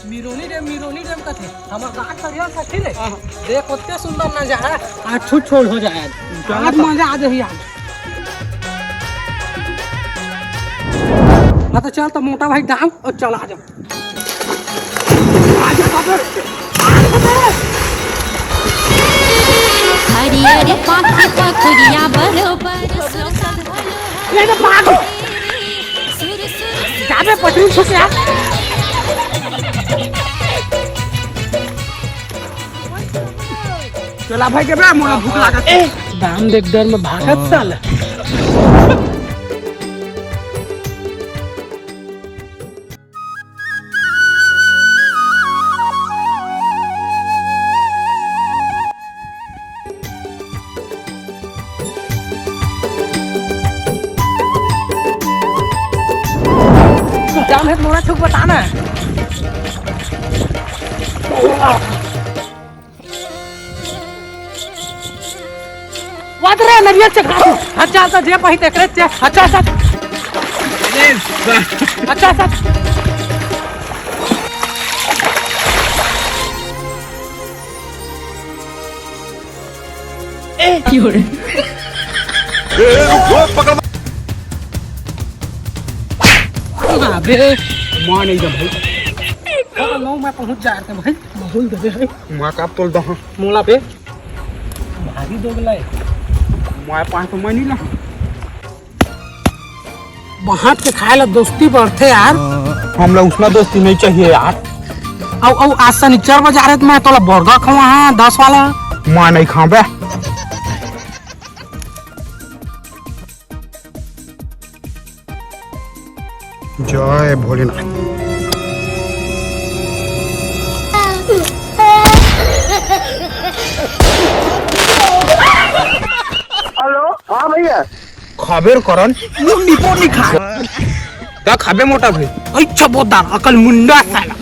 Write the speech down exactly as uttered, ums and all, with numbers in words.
मिरोनी dam, मिरोनी dam कथे। हमर गांव तरिया सखी ले। हाँ। देख, ओते सुंदर नजारा। आज छुट छोड़ हो जाए आज। चल आज ना। मजा आ जाही आज। हाँ, तो चल, तो मोटा भाई डांग और चल, आ जा। आ जा, बाबू। हरियर पाख पखुरिया बरोबर। ये तो भाग। जाबे पटरी छुटिया। चला भाई के बे, मोला भूख लागत। ए, दाम देख डर में भागत साला। जाम है, मोला छुक बताना। वाद रे, नरियल चघा। अच्छा, अच्छा, जे पाही तेकरे चे। अच्छा, अच्छा। अच्छा, अच्छा। ए, की हो रे? ए, रुक, रुक, पकड़। अबे, मां नहीं जा भाई। पकड़ लो, मैं पहुंच जा रहा था भाई। बोल दे भाई। मां का तोल दहा। मोला पे। भारी दोगला है। मां पास तो मैं नहीं ला। बांट के खाए ला दोस्ती बढ़थे यार। हमला उसना दोस्ती नहीं चाहिए यार। अउ, अउ, आज शनिचर बाजार है तो मैं तोला बर्गर खवा, हाँ, दस वाला। मैं नहीं खाबे। जय भोलेनाथ। हेलो, हाँ भैया। खाबे रे करन, मुंह निपोर नहीं खा। का खाबे मोटा भाई? अच्छा बोदार, अकल मुंडा साला।